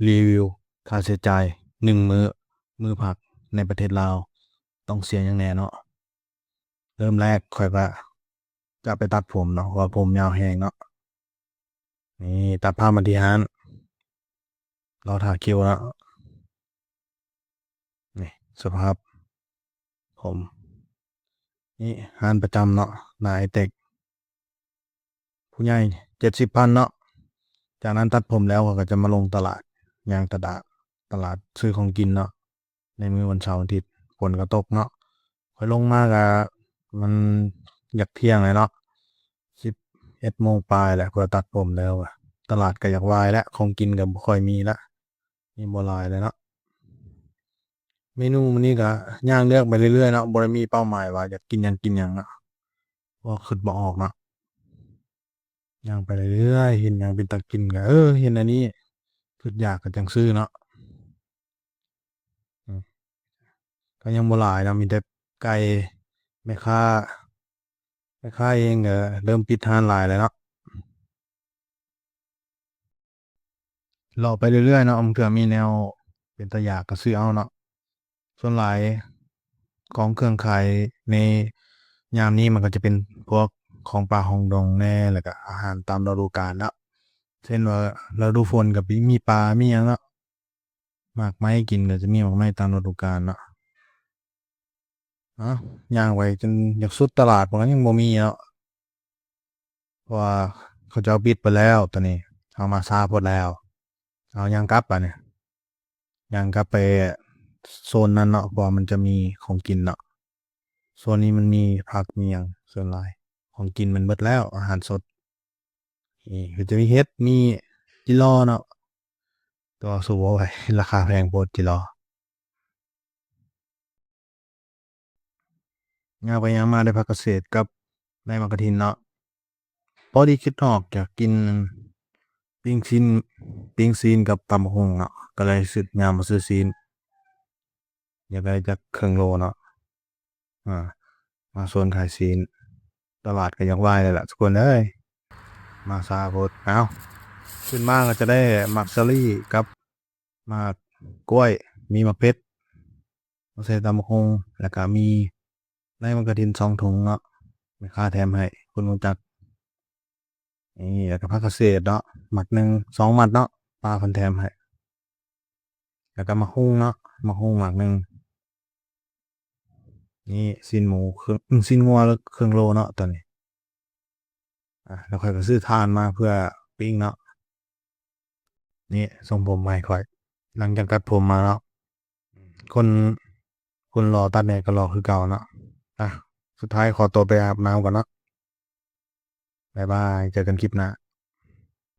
ຣີວິວຄ່າໃຊ້ຈ່າຍໜຶ່ງມື້ ມື້ພັກໃນປະເທດລາວ ຕ້ອງເສຍຫຍັງແດ່ເນາະ. ເລີ່ມແລກຂ້ອຍກະຈະໄປຕັດຜົມເນາະ ເພາະວ່າຜົມຍາວແຮງເນາະ. ນີ້ ຕັດພາບມາທີ່ຮ້ານ ລໍຖ້າຄິວເນາະ. ນີ້ສະພາບຜົມ ນີ້ຮ້ານປະຈຳເນາະ ໜ້າໄອເຕັກ ຜູ້ໃຫຍ່ເຈັດສິບພັນເນາະ. ຈາກນັ້ນຕັດຜົມແລ້ວ ຂ້ອຍກໍຈະມາລົງຕະຫຼາດ ຍ່າງຕະຫຼາດ ຕະຫຼາດຊື້ຂອງກິນເນາະ ໃນມື້ວັນເສົາວັນອາທິດ ຝົນກໍຕົກເນາະ. ຂ້ອຍລົງມາກໍມັນຢາກທ່ຽງແລ້ວເນາະ ສິບເອັດໂມງປາຍແລ້ວ ຂ້ອຍຕັດຜົມແລ້ວ. ຕະຫຼາດກໍຢາກວາຍແລ້ວ ຂອງກິນກໍບໍ່ຄ່ອຍມີແລ້ວ ມີບໍ່ຫຼາຍແລ້ວເນາະ. ເມນູມື້ນີ້ກໍຍ່າງເລືອກໄປເລື້ອຍໆເນາະ ບໍ່ໄດ້ມີເປົ້າໝາຍວ່າຢາກກິນຫຍັງກິນຫຍັງເນາະ ເພາະວ່າຄິດບໍ່ອອກເນາະ. ຍ່າງໄປເລື້ອຍໆ ເຫັນຫຍັງເປັນຕາກິນກໍ ເອີ ເຫັນອັນນີ້ ຄິດຢາກກໍຈັ່ງຊື້ເນາະ. ອືມ ກໍຍັງບໍ່ຫຼາຍເນາະ ມີແຕ່ໄກ່. ແມ່ຄ້າ ແມ່ຄ້າເອງກໍເລີ່ມປິດຮ້ານຫຼາຍແລ້ວເນາະ. ເລາະໄປເລື້ອຍໆເນາະ ບາງເທື່ອມີແນວເປັນຕາຢາກກໍຊື້ເອົາເນາະ. ສ່ວນຫຼາຍຂອງເຄື່ອງຂາຍໃນຍາມນີ້ ມັນກໍຈະເປັນພວກຂອງປ່າຂອງດົງແດ່ ແລ້ວກໍອາຫານຕາມລະດູການເນາະ. ເຊັ່ນວ່າລະດູຝົນກໍມີປາມີຫຍັງເນາະ ໝາກໄມ້ກິນກໍຈະມີໝາກໄມ້ຕາມລະດູການເນາະ. ເອົ້າ ຍ່າງໄປຈົນຢາກສຸດຕະຫຼາດ ມັນກໍຍັງບໍ່ມີເນາະ ເພາະວ່າເຂົາເຈົ້າປິດໄປແລ້ວ. ຕອນນີ້ເຮົາມາຊ້າໂພດແລ້ວ ເຮົາຍ່າງກັບບາດນີ້ ຍ່າງກັບໄປໂຊນນັ້ນເນາະ ເພາະວ່າມັນຈະມີຂອງກິນເນາະ. ໂຊນນີ້ມັນມີຜັກມີຫຍັງ ສ່ວນຫຼາຍຂອງກິນມັນເບິດແລ້ວ ອາຫານສົດ. ນີ້ກໍຈະມີເຫັດ ມີຈິລໍເນາະ ແຕ່ວ່າສູ້ບໍ່ໄຫວ ລາຄາແພງໂພດຈິລໍ. ຍ່າງໄປຍ່າງມາໄດ້ຜັກກະເສດກັບໃບໝາກກະທິນເນາະ. ພໍດີຄິດອອກຢາກກິນປີ້ງຊີ້ນ ປີ້ງຊີ້ນກັບຕຳບັກຫຸ່ງເນາະ ກໍເລີຍຊື້ ຍ່າງມາຊື້ຊີ້ນ ຢາກໄດ້ຈັກເຄິ່ງໂລເນາະ. ອາ ມາໂຊນຂາຍຊີ້ນ ຕະຫຼາດກໍຢາກວາຍແລ້ວລະທຸກຄົນເອີຍ ມາຊ້າໂພດ. ເອົ້າ ຂຶ້ນມາກໍຈະໄດ້ໝາກສາລີກັບໝາກກ້ວຍ ມີໝາກເຜັດ ມາໃສ່ຕຳບັກຫຸ່ງ ແລ້ວກໍມີໃບໝາກກະທິນສອງຖົງເນາະ ແມ່ຄ້າແຖມໃຫ້ ຄົນຮູ້ຈັກ. ນີ້ ແລ້ວກໍຜັກກະເສດເນາະ ໝາກໜຶ່ງ ສອງໝັດເນາະ ປ້າເພິ່ນແຖມໃຫ້ ແລ້ວກໍໝາກຫຸ່ງເນາະ ໝາກຫຸ່ງໝາກໜຶ່ງ. ນີ້ຊີ້ນໝູເຄິ່ງ ອືມ ຊີ້ນງົວເຄິ່ງໂລເນາະຕອນນີ້. ອາ ແລ້ວຂ້ອຍກໍຊື້ຖ່ານມາເພື່ອປີ້ງເນາະ. ນີ້ຊົງຜົມໃໝ່ຂ້ອຍ ຫຼັງຈາກຕັດຜົມມາເນາະ. ຄົນ ຄົນຫຼໍ່ຕັດແດ່ກໍຫຼໍ່ຄືເກົ່າເນາະ. ອາ ສຸດທ້າຍຂໍຕົວໄປອາບນ້ຳກ່ອນເນາະ. ບາຍບາຍ ເຈີກັນຄລິບໜ້າ.